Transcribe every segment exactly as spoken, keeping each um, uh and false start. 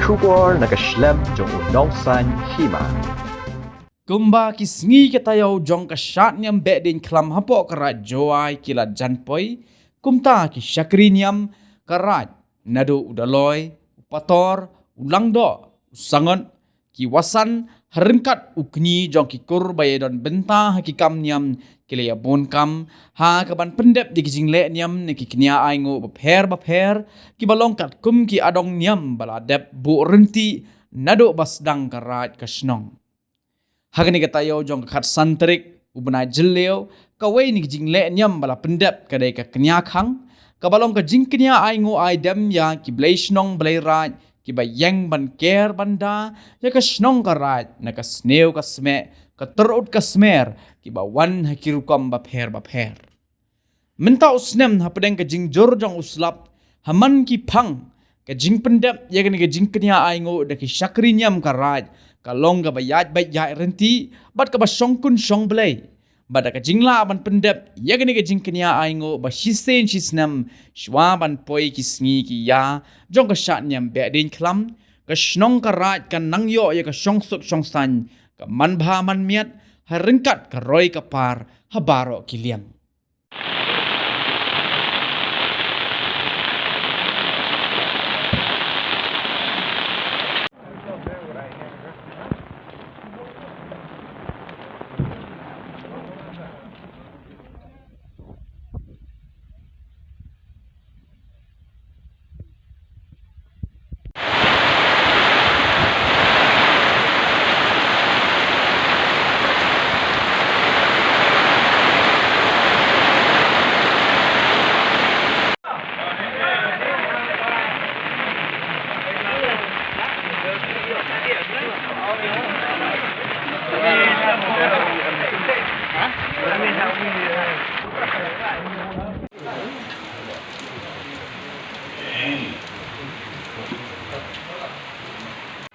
Khubor na ka shlem jong u Nongsaiñ Hima. Kumba ki sngi ki taïew jong ka shad niam Behdeiñkhlam hapoh ka Raid Jowai ki la jan poi, kumta ki shakri niam ka Raid, naduh u Daloi, u Pator, u Langdoh, u Sangot, ki Wasan, ha ryngkat u kñi jong ki kur ba ïadon bynta ha ki kam niam, ki la ïabun kam ha kaban pyndep ïa ki jingleh niam na ki kñia ainguh bapher bapher, kiba long katkum ki adong niam ba la dep buh rynti naduh ba sdang ka raid ka shnong. Ha kane ka taïew jong ka khatsan tarik u bnai Jylliew, kawei na ki jingleh niam ba la pyndep ka dei ka kñia khang, kaba long ka jingkñia ainguh aidem ïa ki blei shnong blei raid, kiba ïeng ban ker ban da ïa ka shnong ka raid na ka sniew ka smeh, ka tyrut ka smer, kiba wan ha ki rukom bapher bapher. Mynta u snem hapdeng ka jingjur jong u slap, ha man ki phang, ka jingpyndep ïa kane ka jingkñia ainguh da ki shakri niam ka raid, ka long kaba ïaid beit ïaid rynti, bad kaba shongkun shongblei. Bad da ka jinglah ban pyndep ïa kane ka jingkñia ainguh ba shisien shisnem, shuwa ban poi ki sngi ki ïa jong ka shad niam Behdeiñkhlam, ka shnong ka raid ka nang ïoh ïa ka shongsuk shongsaiñ, ka manbha manmiat, ha ryngkat ka roi ka par ha baroh ki liang.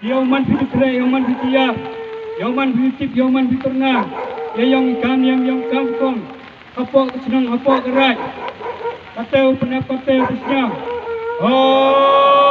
Ïa u man phi tu trei, ïa u man phi tu ïa, ïa u man phi tu tip, ïa u man phi tu rnga, ïa ïong i kam ïang, ïong kam kong, hapoh ka shnong, hapoh ka raid, ka tei u pynep, ka tei u pynep. Oh!